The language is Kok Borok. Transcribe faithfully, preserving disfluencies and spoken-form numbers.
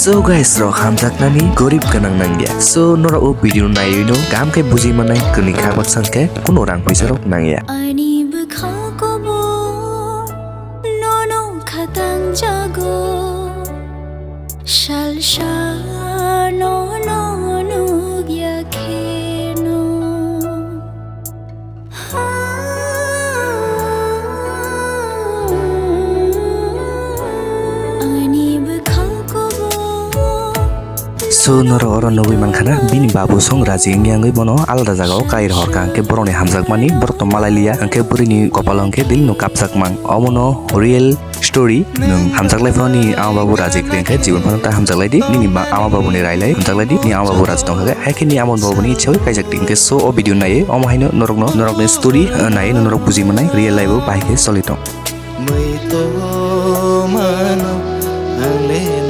So guys rok, hamjaknani gorib gwnang nangya. So norok o video naiwi no kaham khe buji manai, kwnwi kha baksa khe kuno rang puisa rok nangya. Ani bwkha kobor nono khatang jago, salsa nono nugya kheno. So norok oro nugwi mankha na, bini babu song raji wngya wngwi bono alada jagao kai rohorkha, hwnkhe borokni hamjakmani borok to malai liya, hwnkhe bwrwini kopalo hwnkhe dil no kapjakmang. Omono real story. Nwng hamjaklai phano nini ama babu raji kwrwi hwnkhe jibon phano ta hamjaklai di, nini ma-, ama babuni railai hamjaklai di, nini ama babu raji tongkha khe, hai khe nini ama babuni ichha bai kaijak di. Hwnkhe so o video naiwi omo haino norokno, norokni story, eh, naiwi norok buji manai, real life o bahai khe choli tong. Mui to mano ang le